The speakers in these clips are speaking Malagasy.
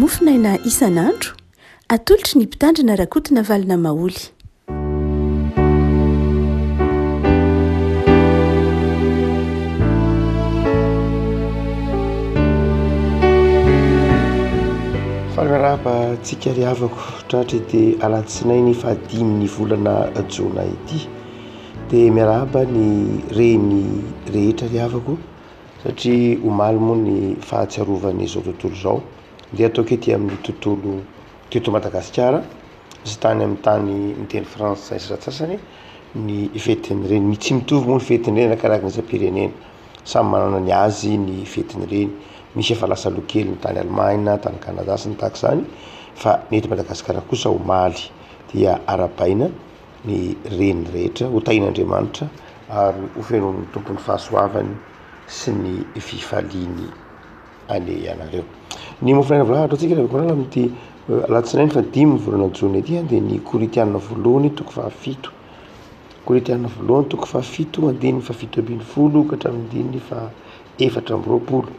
Mofonaina isan'andro, atolotry ny Mpitandrina Rakotonavalona Maholy. Faly miarahaba antsika ry havako tratry ity alatsinainy fahadimy ny volana jona ity. Dia miarahaba ny reny rehetra ry havako satria omaly moa ny fahatsiarovan'izao tontolo izao. Ndeha ataoko ety amin'ny tontolo teto Madagasikara sy tany amin'ny tany miteny frantsay sasantsasany ny fetin'ny reny. Tsy mitovy moa ny fetin'ny reny arakaraka ny isam-pirenena. Samy manana ny azy ny fetin'ny reny. Misy efa lasa aloha kely ny tany Allemagne, tany Canada sy ny tahaka izany fa ny eto Madagasikara kosa omaly dia arahabaina ny reny rehetra ho tahian'Andriamanitra ary ho fenoin'ny Tompo ny fahasoavany sy ny fifaliany anie ianareo. Ny mofonaina voalohany ataontsika ry havako amin'ity alatsinainy fahadimy volana jona ity dia ny Korintiana voalohany toko fahafito. Korintiana voalohany toko fahafito andininy fahafito ambinifolo ka hatramin'ny andininy faha efatra amby roapolo.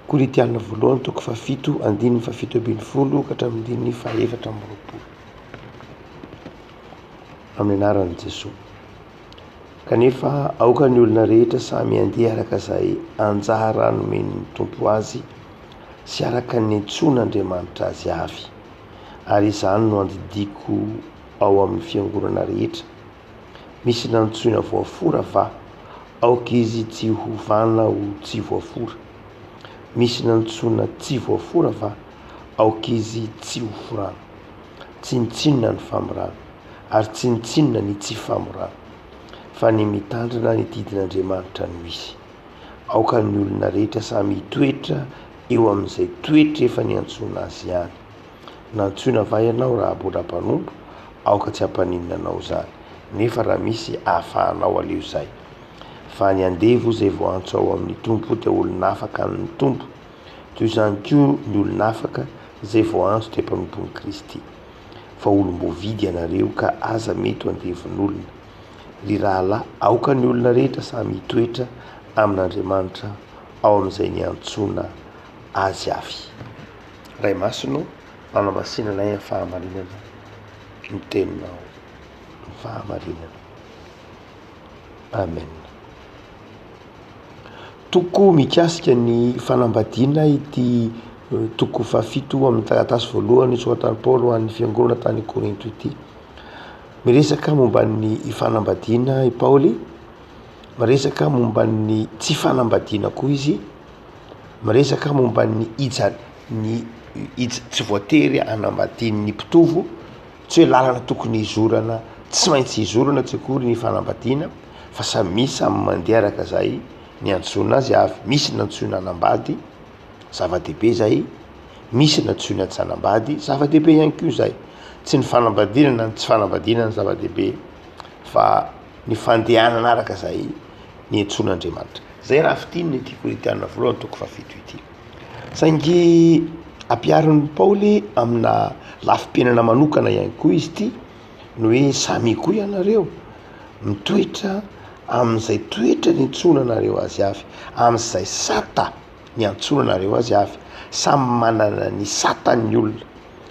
Korintiana voalohany toko fahafito andininy fahafito ambinifolo ka hatramin'ny andininy faha efatra amby roapolo. Amin'ny anaran'i Jesoa. Kanefa aoka ny olona rehetra samy handeha araka izay anjara nomen'ny Tompo azy sy araka ny niantsoan'Andriamanitra azy avy. Ary izany no andidiako ao amin'ny fiangonana rehetra. Misy nantsoina voafora va? Aoka izy tsy hovana ho tsy voafora. Misy nantsoina tsy voafora va? Aoka izy tsy hoforana. Tsinontsinona ny famorana, ary tsinontsinona ny tsy famorana, fa ny mitandrina ny didin'Andriamanitra no izy. Aoka ny olona rehetra samy hitoetra eo amin'izay toetra efa niantsoana azy ihany. Nantsoina va ianao raha mbola mpanompo? Aoka tsy hampaninona anao izany. Nefa raha misy ahafahanao aleo izay. Fa ny andevo izay voantso ao amin'ny Tompo dia olon'afaka an'ny Tompo. Toy izany koa ny olon'afaka izay voaantso dia mpanompon'i Kristy. Fa olom-boavidy ianareo ka aza mety ho andevon'olona. Ry rahalahy, aoka ny olona rehetra samy hitoetra amin'Andriamanitra ao amin'izay niantsoana azy avy. Ray Masina ô, manamasina anay amin'ny fahamarinana ny teninao ny fahamarinana. Amen. Toko mikasika ny fanambadiana ity toko fahafito amin'ny taratasy voalohany nosoratan'i Paoly ho an'ny fiangonana tany Korinto ity. Miresaka momba ny fanambadiana i Paoly, miresaka momba ny tsy fanambadiana koa izy, miresaka momba ny ija- ny ij- tsy voatery hanambadian'ny mpitovo, tsy hoe lalana tokony hizorana, tsy maintsy hizorana tsy akory ny fanambadiana fa samy samy mandeha araka izay niantsoana azy avy. Misy nantsoina hanambady, zava-dehibe izay, misy nantsoina tsy hanambady, zava-dehibe ihany koa izay. Tsy ny fanambadiana na ny tsy fanambadiana no zava-dehibe fa ny fandehanana araka izay niantsoan'Andriamanitra. Izay raha fintinina ity Korintiana voalohany toko fahafito ity. Saingy ampiharin'i Paoly amina lafim-piainana manokana ihany koa izy ity, ny hoe samia koa ianareo mitoetra amin'izay toetra niantsoana anareo azy avy, amin'izay sata niantsoana anareo azy avy. Samy manana ny satany ny olona.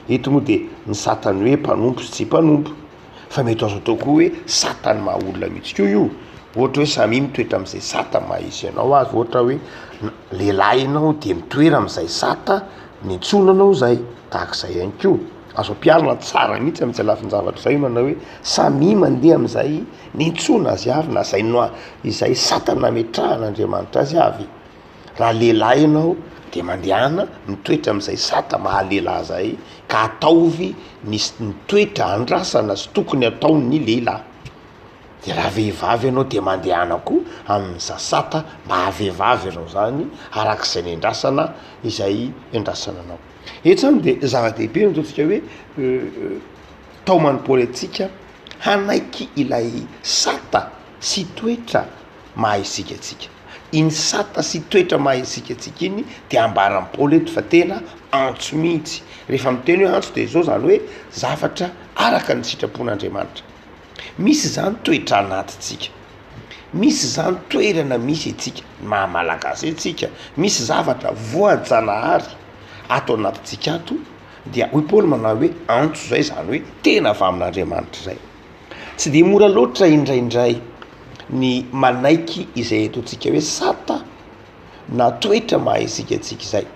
Eto moa dia ny satany hoe mpanompo sy tsy mpanompo, fa mety azo atao koa hoe satany maha olona mihitsy koa io. Ohatra hoe samia mitoetra amin'izay sata maha izy anao azy, ohatra hoe lehilahy ianao dia mitoera amin'izay sata niantsoana anao izay, tahaka izay ihany koa. Azo ampiharina tsara mihitsy amin'izay lafin-javatra izay manao hoe samia mandeha amin'izay niantsoana azy avy na izay no izay sata nametrahan'Andriamanitra azy avy. Raha lehilahy ianao de mandehana mitoetra amin'izay sata maha lehilahy zay ka ataovy ny ny toetra andrasana sy tokony ataon'ny lehilahy. De raha vehivavy ianao de mandehana koa amin'izay sata maha vehivavy anao zany arak'izay nendrasana izay endrasana anao. Eto zany de zava-dehibe ny ataontsika hoe taoman'i Paoly antsika hanaiky ilay sata sy toetra maha isika antsika. Iny sata sy toetra maha isika antsika iny de ambaran'i Paoly eto fa tena antso mihitsy. Rehefa miteny hoe antso de zao zany hoe zavatra araka ny sitrapon'Andriamanitra. Misy zany toetra anatintsika, misy zany toerana misy antsika, ny maha malagasy antsika, misy zavatra voajanahary. ato anatintsika ato dia hoy Paoly manao hoe antso izay, izany hoe tena avy amin'Andriamanitra izay. Tsy dia mora loatra indraindray ny manaiky izay ataontsika hoe sata na toetra maha isika antsika izay.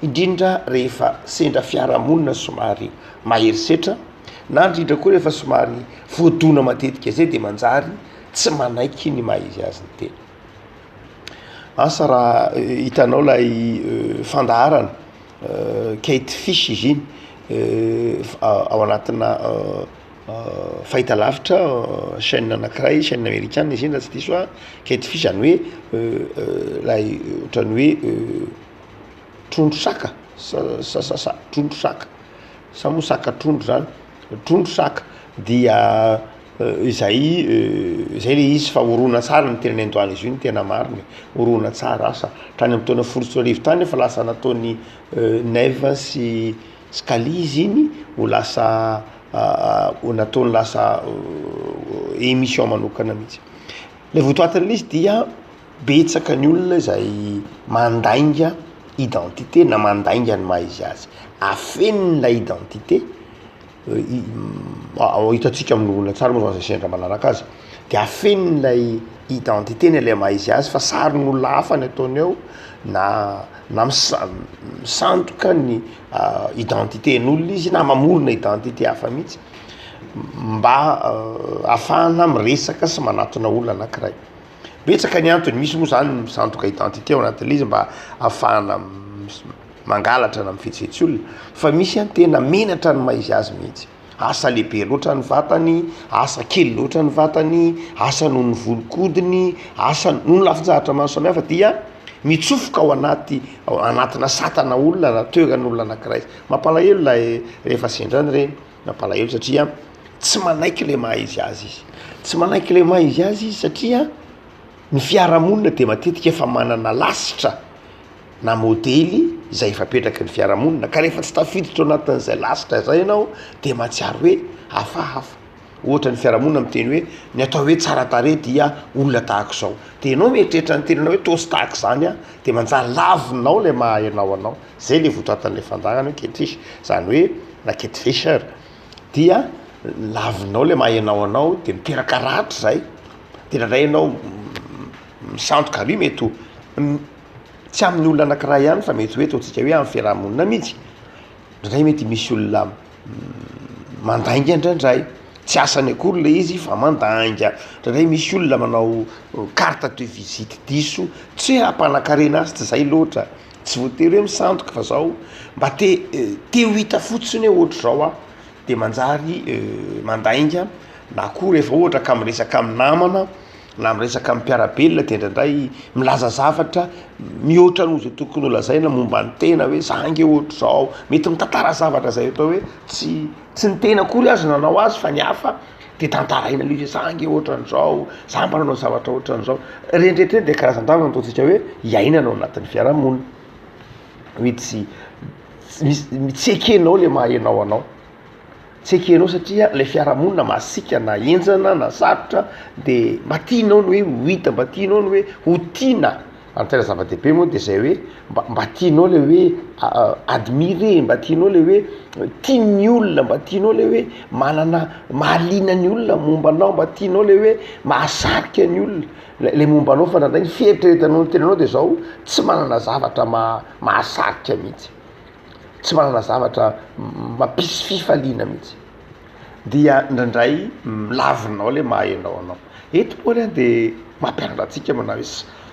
Indrindra rehefa sendra fiarahamonina somary mahery setra na indrindra koa rehefa somary voadona matetika izay dia manjary tsy manaiky ny maha izy azy ny tena. Asa raha hitanao ilay fandaharana Kate Fish izy iny ao anatina fahitalavitra chaîne anakiray chaîne amerikana izy iny raha tsy diso aho, Kate Fish zany hoe ilay ohatran'ny hoe trondro saka sa sa sa trondro saka sa moa saka trondro zany, trondro saka dia izay zay le izy fa horonantsary no tena niandohana izy io ny tena marina e, horonantsary asa hatrany amin'ny taona 2010 tany efa lasa nataon'i Neve sy Scully izy iny ho lasa ho nataony lasa émission manokana mihitsy. Le votoatin'le izy dia betsaka ny olona izay mandainga identité na mandainga ny maha izy azy, afeniny ilay identité hitantsika amin'ny horonantsary moa zany zay sendra manaraka azy, de afeniny ilay identité-ny ilay maha izy azy fa sarin'olona hafa ny ataony eo na na misa- misandoka ny identité-n'olona izy na mamorona identité hafa mihitsy mba ahafahana miresaka sy manatona olona anakiray. Betsaka ny antony, misy moa zany misandoka identité ao anatin'le izy mba ahafahana mangalatra na mifetsifetsy olona, fa misy an tena menatra ny maha izy azy mihitsy, asa lehibe loatra ny vatany, asa kely loatra ny vatany, asa noho ny volon-kodiny, asa noho ny lafin-javatra maro samihafa dia mitsofoka ao anaty ao anatina satana olona na toeran'olona anakiray. Mampalahelo ilay rehefa sendra an'ireny, mampalahelo satria tsy manaiky le maha izy azy izy, tsy manaiky le maha izy azy izy satria ny fiarahamonina de matetika efa manana lasitra na modely izay efa apetraky ny fiarahamonina ka rehefa tsy tafiditra ao anatin'izay lasitra zay ianao de mahatsiaro hoe hafahafa, ohatra ny fiarahamonina miteny hoe ny atao hoe tsara tarehy dia olona tahak'izao, de ianao mieritreritra ny tenanao hoe toa tsy tahak'izany aho de manjary lavinao le maha ianao anao, zay le votoatin'le fandaharana hoe catfish, zany hoe na catfisher. dia lavinao le maha ianao anao de miteraka ratra zay, de indraindray ianao misandoka ary mety ho tsy amin'ny olona anakiray ihany fa mety hoe ataontsika hoe amin'ny fiarahamonina mihitsy, indraindray mety misy olona mandainga indraindray, tsy asany akory le izy fa mandainga, indraindray misy olona manao carte de visite diso, tsy hoe hampanakarena azy tsy zay loatra. Tsy voatery hoe misandoka fa zao mba te te ho hita fotsiny hoe ohatr'izao aho de manjary mandainga na koa rehefa ohatra ka miresaka amin'ny namana na miresaka amin'ny mpiara-belona de indraindray milaza zavatra mihoatra noho zay tokony ho lazaina momba ny tena hoe za ange ohatr'izao, mety mitantara zavatra zay atao hoe tsy tsy ny tena akory aza nanao azy fa ny hafa de tantaraina le izy hoe za ange ohatran'izao, za mba nanao zavatra ohatran'izao, reny rehetra reny de karazan-javatra ataontsika hoe iainana ao anatin'ny fiarahamonina, hoe tsy tsy misy tsy ekenao le maha ianao anao, tsy ekenao satria le fiarahamonina masiaka na henjana na sarotra de mba tianao ny hoe ho hita, mba tianao ny hoe ho tiana. Ary ny tena zava-dehibe moa de zay hoe mba mba tianao le hoe admirer, mba tianao le hoe tian'ny olona, mba tianao le hoe manana mahaliana ny olona momba anao, mba tianao le hoe mahasarika ny olona le le momba anao fa indraindray ny fieritreretanao ny tenanao de zao tsy manana zavatra maha- mahasarika mihitsy, tsy manana zavatra mampisy fifaliana mihitsy. Dia indraindray lavinao le maha ianao anao. Eto Paoly an de mampianatra antsika manao hoe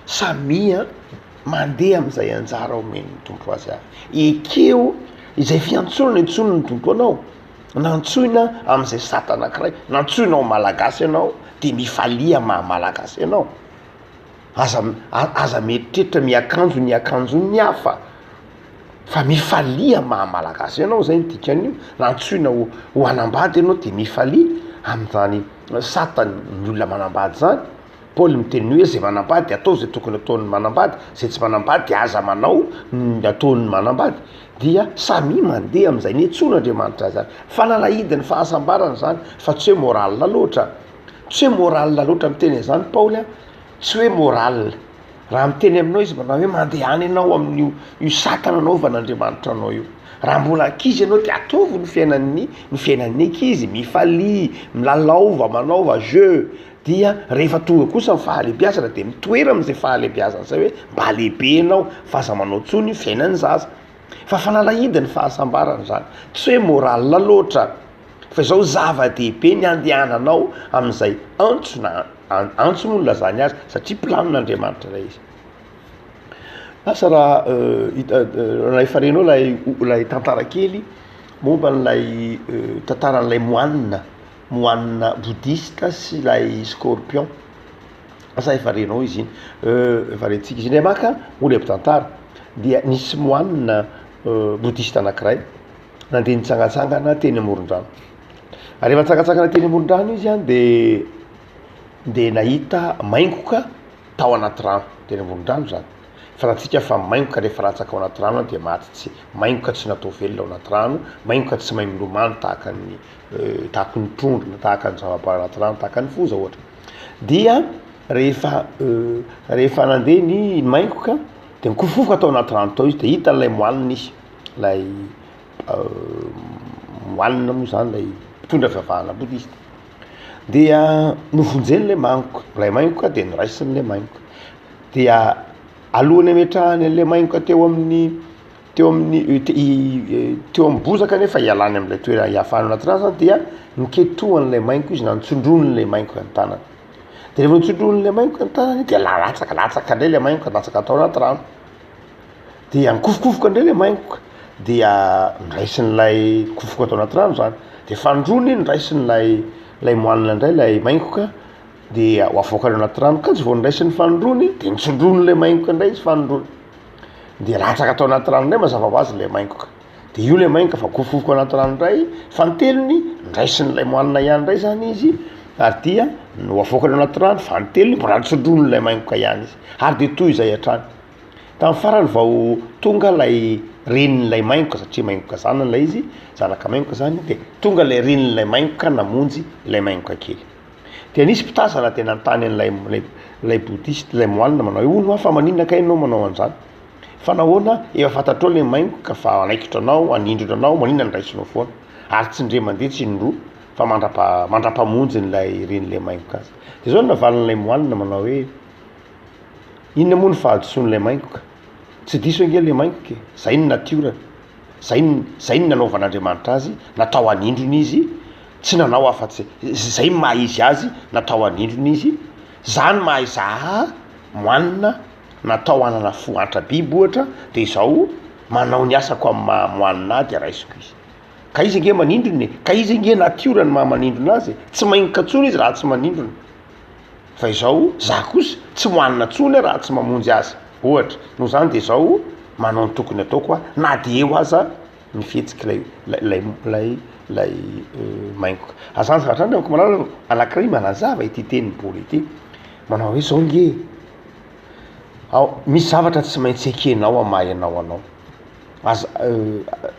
samia mandeha amin'izay anjara omen'ny Tompo azy avy. Ekeo izay fiantsoana nantsoin'ny Tompo anao, nantsoina amin'izay sata anankiray, nantsoina ho Malagasy ianao de mifalia maha Malagasy anao. Aza aza mieritreritra miakanjo ny akanjon'ny hafa. Fa mifalia maha malagasy anao zay ny dikan'io, na antsoina ho ho hanambady ianao de mifalia amin'izany satan' ny olona manambady zany, Paoly miteny hoe zay manambady de atao zay tokony ataon'ny manambady, zay tsy manambady de aza manao ny ataon'ny manambady, dia samia mandeha amin'izay niantsoan'Andriamanitra azy any, fanalahidin'ny fahasambarana zany fa tsy hoe morale loatra, tsy hoe morale loatra miteny an'izany Paoly an, tsy hoe morale. Raha miteny aminao izy manao hoe mandehana ianao amin'io io sata nanaovan'Andriamanitra anao io. Raha mbola ankizy ianao de ataovy ny fiainan'ny ny fiainan'ny ankizy, mifalia, milalaova, manaova jeu, dia rehefa tonga kosa ny fahalebiazana de mitoera amin'izay fahalebiazana zay hoe mba lehibe ianao fa aza manao intsony fiainan'ny zaza. Fa fanalahidy ny fahasambarana zany, tsy hoe moral loatra fa izao zava-dehibe ny andehananao amin'izay antso na antso moa no ilazany azy satria planin'Andriamanitra ilay izy. Asa raha hita raha efa renao ilay ilay tantara kely momba an'ilay tantaran'ilay moine, moine bouddhiste sy ilay scorpion. Asa efa renao izy iny. Efa rentsika izy iny. Indray maka hoy ilay mpitantara dia nisy moine bouddhiste anankiray nandeha nitsangantsangana teny amoron-drano. Ary rehefa nitsangantsangana teny amoron-drano izy an de de nahita maingoka tao anaty rano, teny amoron-drano zany. Fantatsika fa maingoka rehefa latsaka ao anaty rano dia maty tsy, maingoka tsy natao velona ao anaty rano, maingoka tsy mahay milomano tahaka ny tahaka ny trondro na tahaka ny zavaboary anaty rano tahaka ny foza ohatra. Dia rehefa rehefa nandeha ny maingoka de nikofokofoka tao anaty rano tao izy de hitan'ilay moanina izy, ilay moanina moa zany ilay mpitondra fivavahana bodista. Dia novonjeny ilay maingoka, ilay maingoka dia noraisiny ilay maingoka. Dia alohan'ny hametrahany an'ilay maingoka teo amin'ny teo amin'ny teo amin'ny bozaka nefa hialany amin'ilay toerana hiafahany ao anaty rano zany dia niketohan'ilay maingoka izy na nitsondron'ilay maingoka ny tanany. De rehefa nitsondron'ilay maingoka ny tanany dia latsaka latsaka indray ilay maingoka latsaka tao anaty rano. Dia nikofokofoka indray ilay maingoka dia noraisin'ilay nikofokoka tao anaty rano zany, de fanindroany noraisin'ilay ilay moanina indray ilay maingoka dia ho avoakany ao anaty rano, kanjo vao noraisiny fanindroany de nitsondron'ilay maingoka indray izy fanindroany, de latsaka tao anaty rano indray mazava ho azy ilay maingoka, de io ilay maingoka fa nikofokofoka ao anaty rano indray, fanintelony noraisin'ilay moanina ihany indray zany izy ary dia no avoakany ao anaty rano, fanintelony mbola nitsondron'ilay maingoka ihany izy, ary de toy izay hatrany. Tamin'ny farany vao tonga ilay renin'ilay maingoka, satria maingoka zanany ilay izy, zanaka maingoka zany, de tonga ilay renin'ilay maingoka namonjy ilay maingoka kely. Dia nisy mpitazana dia nanontany an'ilay ilay ilay bouddhiste, ilay moine manao hoe hono hoa fa maninona kay ianao manao an'izany? Fa nahoana efa fantatrao ilay maingoka fa hanaikitra anao, hanindrona anao, maninona no raisinao foana? Ary tsy indray mandeha tsy indroa fa mandrapa- mandrapamonjin'ilay renin'ilay maingoka azy. Dia izao no navalin'ilay moine manao hoe. Inona moa ny fahadisoan'ilay maingoka? Tsy diso ange ilay maingoka e! Zay ny natiorany, zay ny zay ny nanaovan'Andriamanitra azy, natao hanindrona izy, tsy nanao afa-tsy zay ny maha izy azy, natao hanindrona izy, za ny maha izaho ahy, moanina, natao hanana fo antra biby ohatra, de izao manao ny asako amin'ny maha moanina ahy de raisiko izy. Ka izy ange manindrona e! Ka izy ange natiora ny maha manindrona azy e! Tsy maingoka intsony izy raha tsy manindrona. Fa izao, za kosa, tsy hohanina tsony aho raha tsy mamonjy azy. Ohatra, noho izany dia izao, manao ny tokony ataoko aho, na dia eo aza ny fihetsik'ilay, ilay, ilay, ilay maingoka. Ary izany zavatra izany ry havako malala no anankiray manazava ity tenin'i Paoly ity. Manao hoe izao nge, ao, misy zavatra tsy maintsy ekenao amin'ny maha ianao anao. Aza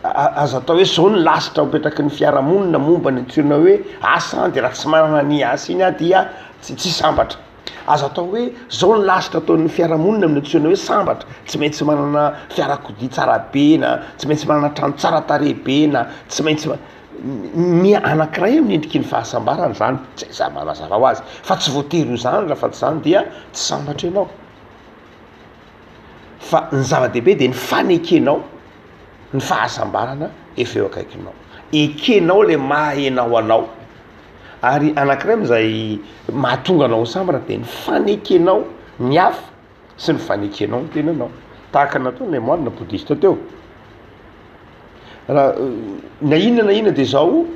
aza atao hoe zao ny lasitra apetraky ny fiarahamonina momba ny antsoina hoe asa de raha tsy manana ny asa iny aho dia tsy tsy sambatra. Aza atao hoe zao ny lasitra ataon'ny fiarahamonina amin'ny antsoina hoe sambatra, tsy maintsy manana fiarakodia tsara be na tsy maintsy manana trano tsara tarehy be na tsy maintsy ma- ny anankiray amin'ny endriky ny fahasambarana zany, tsy za mazava ho azy fa tsy voatery ho zany raha fa tsy zany dia tsy sambatra ianao. Fa ny zava-dehibe dia ny fanekenao ny fahasambarana efa eo akaikinao. Ekenao le maha enao anao. Ary anankiray amin'izay mahatonga anao ho sambatra dia ny fanekenao ny hafa sy ny fanekenao ny tenanao. Tahaka ny nataon'ilay moine bouddhiste teo. Raha na inona na inona dia izao,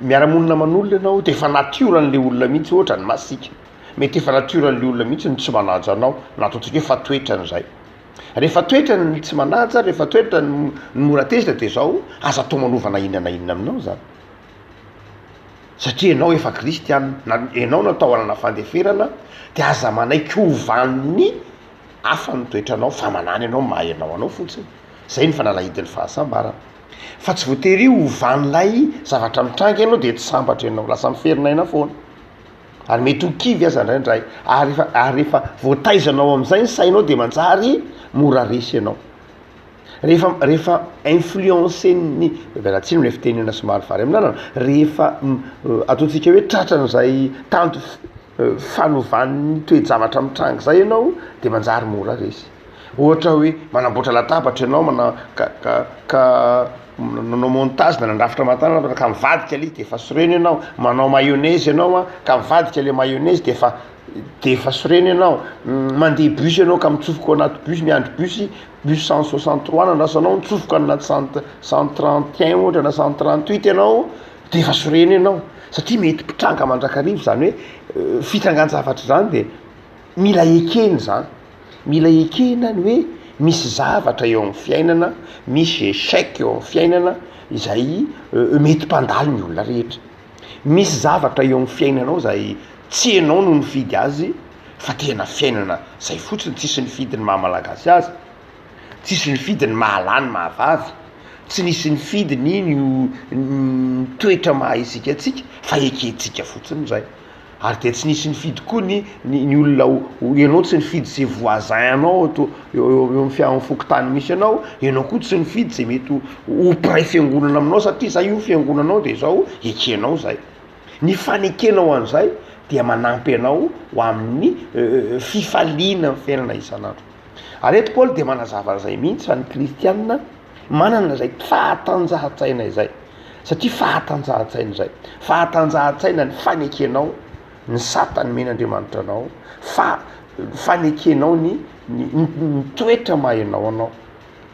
miara-monina aman'olona ianao dia efa natioran'ilay olona mihitsy ohatra ny masiaka. Mety efa natioran'ilay olona mihitsy ny tsy manaja anao, na ataontsika hoe fa toetrany izay. Rehefa toetrany ny tsy manaja, rehefa toetrany ny mora tezitra dia izao, aza atao manova na inona na inona aminao izany. Satria ianao efa kristiana, na ianao natao hanana fandeferana, dia aza manaiky hovan'ny hafa ny toetranao, fa manana ianao maha ianao anao fotsiny. Izay ny fanalahidin'ny fahasambarana. Fa tsy voatery hovan'ilay zavatra mitranga ianao dia tsy sambatra ianao, lasa miferinaina foana. Ary mety ho kivy aza indraindray. Ary rehefa, ary rehefa voataizanao amin'izay ny sainao dia manjary mora resy ianao. Rehefa, rehefa influencer-n'ny, miala tsiny amin'ilay fitenenana somary vary amin'anana, rehefa ataontsika hoe tratran'izay tanto fanovan'ny toe-javatra mitranga izay ianao dia manjary mora resy. Ohatra hoe manamboatra latabatra ianao mana- ka ka ka nanao montage na nandrafitra aman-tanana ka mivadika le izy de efa sorena ianao, manao mayonnaise ianao an ka mivadika le mayonnaise de efa de efa sorena ianao, mandeha bus ianao ka mitsofoka ao anaty bus miandry bus, bus 163 no andrasanao mitsofoka any anaty cent 131 ohatra na 138 ianao de efa sorena ianao satria mety mpitranga mandrakariva izany hoe fitrangan-javatra izany de mila ekena izany. Mila ekena ny hoe misy zavatra eo amin'ny fiainana, misy échec eo amin'ny fiainana izay mety mpandalo ny olona rehetra. Misy zavatra eo amin'ny fiainanao izay tsy ianao no nifidy azy fa tena fiainana zay fotsiny, tsisy nifidy ny maha malagasy azy, tsisy nifidy ny maha lahy ny maha vavy, tsy nisy nifidy ny ny toetra maha isika antsika fa ekentsika fotsiny zay. Ary dia tsy nisy nifidy koa ny ny ny olona ho ho ianao tsy nifidy izay voisin anao ato eo eo eo amin'ny fia- fokontany misy anao, ianao koa tsy nifidy izay mety ho ho mpiray fiangonana aminao satria zay io fiangonanao de zao ekenao zay. Ny fanekenao an'izay dia manampy anao ho amin'ny fifaliana amin'ny fiainana isan'andro. Ary eto Paoly dia manazava an'izay mihitsy fa ny kristianina manana izay fahatanjahan-tsaina izay. Satria fahatanjahan-tsaina izay. Fahatanjahan-tsaina ny fanekenao ny sata nomen'Andriamanitra anao, fa fanekenao ny ny ny toetra maha ianao anao.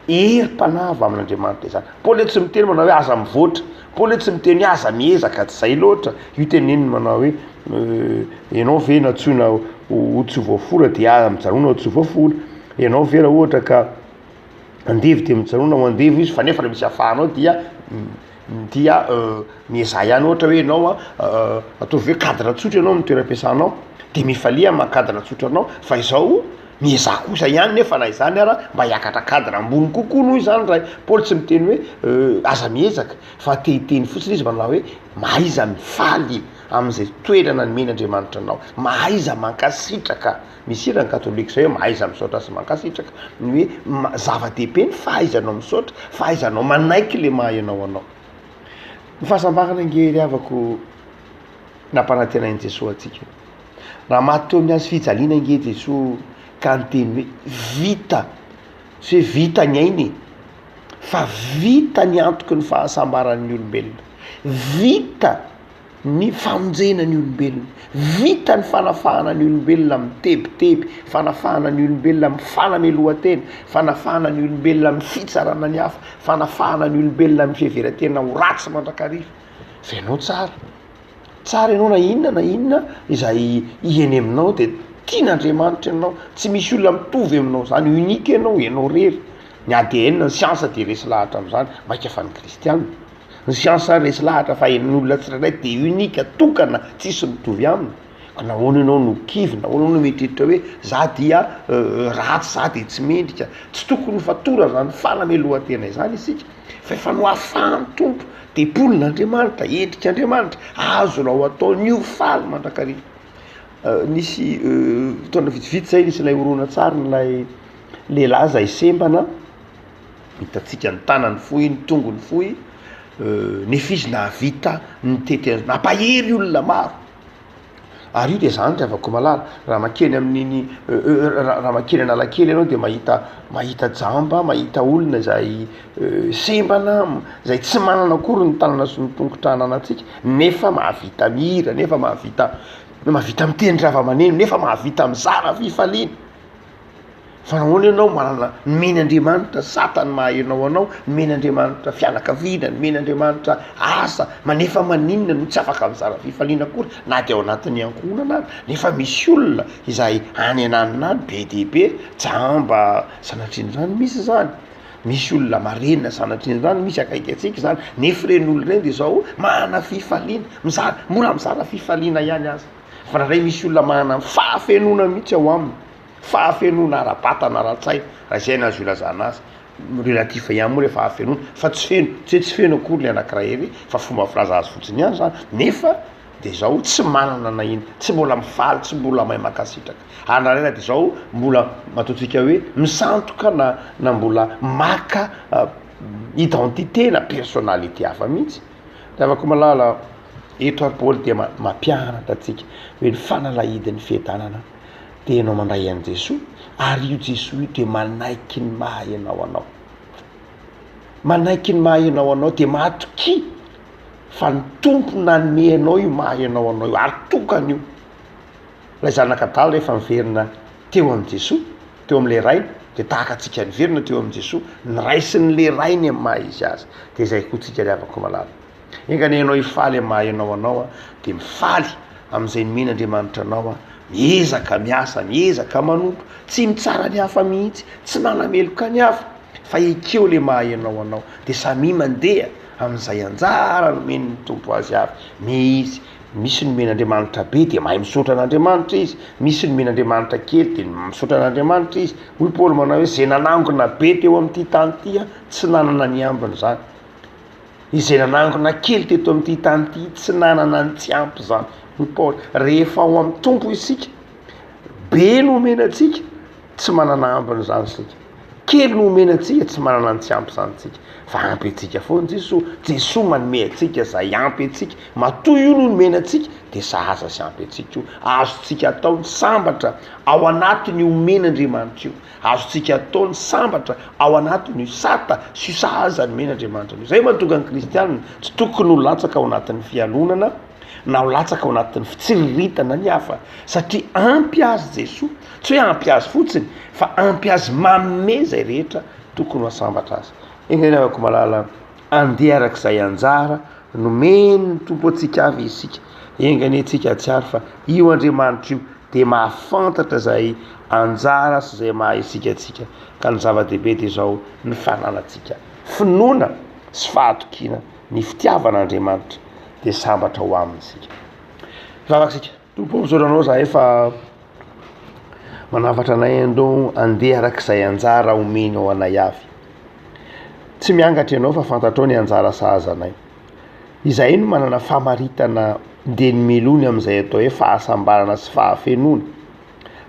Herim-panahy avy amin'Andriamanitra izany. Paoly tsy miteny manao hoe aza mivoatra, Paoly tsy miteny hoe aza miezaka, tsy izay loatra. Io teneniny manao hoe ianao ve nantsoina ho tsy voafora dia mijanona ho tsy voafora. Ianao ve raha ohatra ka andevo dia mijanona ho andevo izy fa nefa raha misy ahafahanao dia dia miezaha ihany ohatra hoe ianao a ataovy hoe cadre tsotra ianao amin'ny toeram-piasanao de mifalia amin'ny maha cadre tsotra anao fa izao miezaha kosa ihany nefa na izany ara mba hiakatra cadre ambony kokoa noho izany ray. Paoly tsy miteny hoe aza miezaka fa te hiteny fotsiny izy manao hoe mahaiza mifaly amin'izay toerana nomen'Andriamanitra anao, mahaiza mankasitraka. Misy hira ny katolika izay hoe mahaiza misaotra sy mankasitraka, ny hoe zava-dehibe ny fahaizanao misaotra, fahaizanao manaiky le maha ianao anao. Ny fahasambarana ange ry havako nampanantenain'i Jesoa antsika. Raha maty teo amin'ny hazo fijaliana ange Jesoa ka niteny hoe vita, tsy hoe vita ny aina e, fa vita ny antoky ny fahasambaran'ny olombelona, vita ny famonjena ny olombelona, vita ny fanafahana ny olombelona amin'ny tebiteby, fanafahana ny olombelona amin'ny fanamelohan-tena, fanafahana ny olombelona amin'ny fitsarana ny hafa, fanafahana ny olombelona amin'ny fiheveran-tena ho ratsy mandrakariva. Fa ianao tsara, tsara ianao na inona na inona izay eny aminao dia tian'Andriamanitra ianao, tsy misy olona mitovy aminao zany, unique ianao, ianao irery. Ny ADN, ny siansa dia resy lahatra amin'izany, mainka fa ny kristiana. Ny siansa resy lahatra fa ny olona tsirairay dia unique, tokana, tsisy mitovy aminy. Ka nahoana ianao no kivy, nahoana ianao no mieritreritra hoe za dia ratsy, za dia tsy mendrika. Tsy tokony ho fatorana izany fanamelohan-tena izany isika fa efa nohafahan'ny Tompo, tempolin'Andriamanitra, endrik'Andriamanitra, azonao atao ny ho faly mandrakariva. Nisy taona vitsivitsy zay nisy ilay horonantsarin'ilay lehilahy izay sembana, Hitantsika ny tanany fohy, ny tongony fohy, nefa izy nahavita nitety azy, nampahery olona maro. Ary io dia zany ry havako malala, raha mankeny amin'iny raha mankeny Analakely ianao dia mahita mahita jamba, mahita olona izay sembana, izay tsy manana akory ny tanana sy ny tongotra ananantsika, nefa mahavita mihira, nefa mahavita mahavita mitendry zava-maneno, nefa mahavita mizara fifaliana. Fa nahoana ianao manana, nomeny Andriamanitra sata ny maha ianao anao, nomeny Andriamanitra fianakaviana, nomeny Andriamanitra asa, manefa maninona no tsy afaka mizara fifaliana akory na dia ao anatin'ny ankohonana ary, nefa misy olona izay any ananona any be dia be, jamba sanatrian'izany misy izany, misy olona marenina sanatrian'izany misy akaiky antsika izany, nefa ireny olona ireny de zao manana fifaliana, mizara, mbola mizara fifaliana ihany aza, fa indraindray misy olona manana fahafenoana mihitsy ao aminy. Fahafenoana ara-batana, ara-tsaina, raha izay no azo ilazana azy, relatif ihany moa ilay fahafenoana, fa tsy feno, tsy hoe tsy feno akory ilay anankiray ery fa fomba filaza azy fotsiny ihany zany, nefa. dia izao tsy manana na inona, tsy mbola mifaly, tsy mbola mahay mankasitraka. Ary indraindray dia izao mbola ataontsika hoe misandoka na na mbola maka identité na personnalité hafa mihitsy. Ry havako malala, eto ary Paoly dia mampianatra antsika hoe ny fanalahidin'ny fiadanana dia ianao mandray an'i Jesoa, ary io Jesoa io dia manaiky ny maha ianao anao. Manaiky ny maha ianao anao dia matokia fa ny Tompo nanome anao io maha ianao anao io ary tokana io. Ilay zanak'adala rehefa niverina teo amin'i Jesoa, teo amin'ilay rainy, dia tahaka antsika niverina teo amin'i Jesoa, niraisin'ilay rainy amin'ny maha izy azy. Dia izay koa tsika ry havako malala. Enga anie ianao hifaly amin'ny maha ianao anao an, dia mifaly amin'izay nomen'Andriamanitra anao an, miezaka miasa, miezaka manompo, tsy mitsara ny hafa mihitsy, tsy manameloka ny hafa, fa ekeo ilay maha ianao anao, dia samia mandeha amin'izay anjara nomen'ny Tompo azy avy. Misy, misy nomen'Andriamanitra be dia mahay misaotra an'Andriamanitra izy, misy nomen'Andriamanitra kely dia misaotra an'Andriamanitra izy. Hoy Paoly manao hoe izay nanangona be teo amin'ity tany ity an, tsy nanana ny ambiny izany. Izay nanangona kely teto amin'ity tany ity tsy nanana ny tsy ampy izany. Hoy Paoly, rehefa ao amin'ny Tompo isika, be no omena antsika, tsy manana ambiny izany isika. Kely no omena antsika, tsy manana ny tsy ampy izany isika. Fa ampy antsika foana Jesoa. Jesoa manome antsika izay ampy antsika. Matoa io no nomena antsika, dia sahaza sy ampy antsika io. Azontsika atao ny sambatra ao anatin'io omen'Andriamanitra io. Azontsika atao ny sambatra ao anatin'io sata sy io sahaza nomen'Andriamanitra io. Izay mahatonga ny kristianina tsy tokony ho latsaka ao anatin'ny fialonana na ho latsaka ao anatin'ny fitsiriritana ny hafa satria ampy azy Jesoa. Tsy hoe ampy azy fotsiny fa ampy azy manome izay rehetra tokony ho asambatra azy. Enga anie ravako malala andeha arak'izay anjara nomen'ny Tompo antsika avy isika. Enga anie tsika hahatsiaro fa io Andriamanitra io dia mahafantatra izay anjara sy izay maha isika antsika ka ny zava-dehibe dia izao ny fananantsika finoana sy fahatokiana ny fitiavan'Andriamanitra dia sambatra ho aminy isika. Hivavaka isika. Tompo ô, misaotra anao zahay fa manafatra anay andao andeha arak'izay anjara omenao anay avy. Tsy miangatra ianao fa fantatrao ny anjara sahaza anay. Izahay no manana famaritana dieny mialoha ny amin'izay atao hoe fahasambarana sy fahafenoana,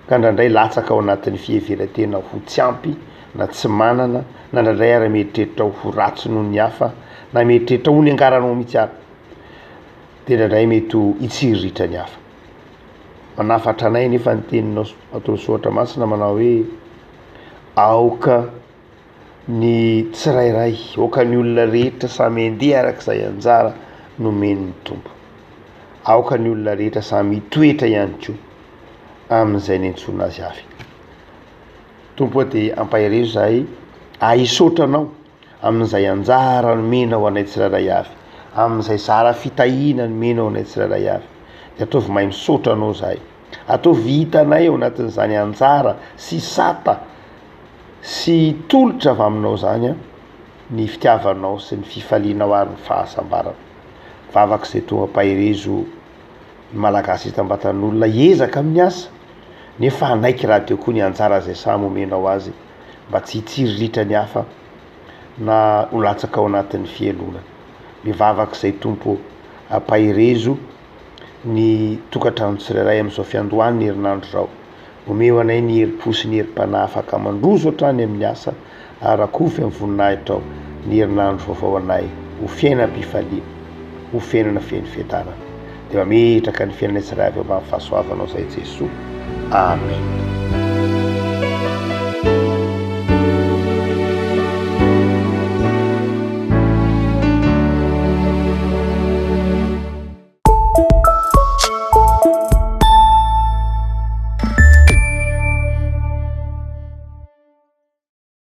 ka indraindray latsaka ao anatin'ny fiheveran-tena ho tsy ampy na tsy manana, na indraindray ary mieritreritra ho ratsy noho ny hafa, na mieritreritra ho niangaranao mihitsy ary, dia indraindray mety ho hitsiriritra ny hafa. Manafatra anay anefa ny teninao ato amin'ny soratra masina manao hoe, aoka ny tsirairay, aoka ny olona rehetra samy handeha araka izay anjara nomen'ny Tompo. Aoka ny olona rehetra samy hitoetra ihany koa amin'izay niantsoana azy avy. Tompo ô dia ampaherezo izahay ahisaotra Anao amin'izay anjara nomenao anay tsirairay avy, amin'izay zara fitahiana nomenao anay tsirairay avy. Dia ataovy mahay misaotra Anao izahay. Ataovy hitanay ao anatin'izany anjara sy sata sy tolotra avy aminao izany an, ny fitiavanao sy ny fifalianao ary ny fahasambarana. Vavaka izay toa ampaherezo ny Malagasy isam-batan'olona hiezaka amin'ny asa, nefa hanaiky rahateo koa ny anjara izay samy omenao azy mba tsy hitsiriritra ny hafa na ho latsaka ao anatin'ny fialonana. Mivavaka izay Tompo ô, ampaherezo ny tokantrano tsirairay amin'izao fiandohan'ny herinandro izao. Omeo anay ny herim-po sy ny herim-panahy afaka mandroso hatrany amin'ny asa ary rakofy amin'ny voninahitrao ny herinandro vaovao anay ho fiainam-pifaliana, ho fiainana feno fiadanana. Dia mametraka ny fiainanay tsirairay avy eo ambany fahasoavanao izay Jesoa. Amen.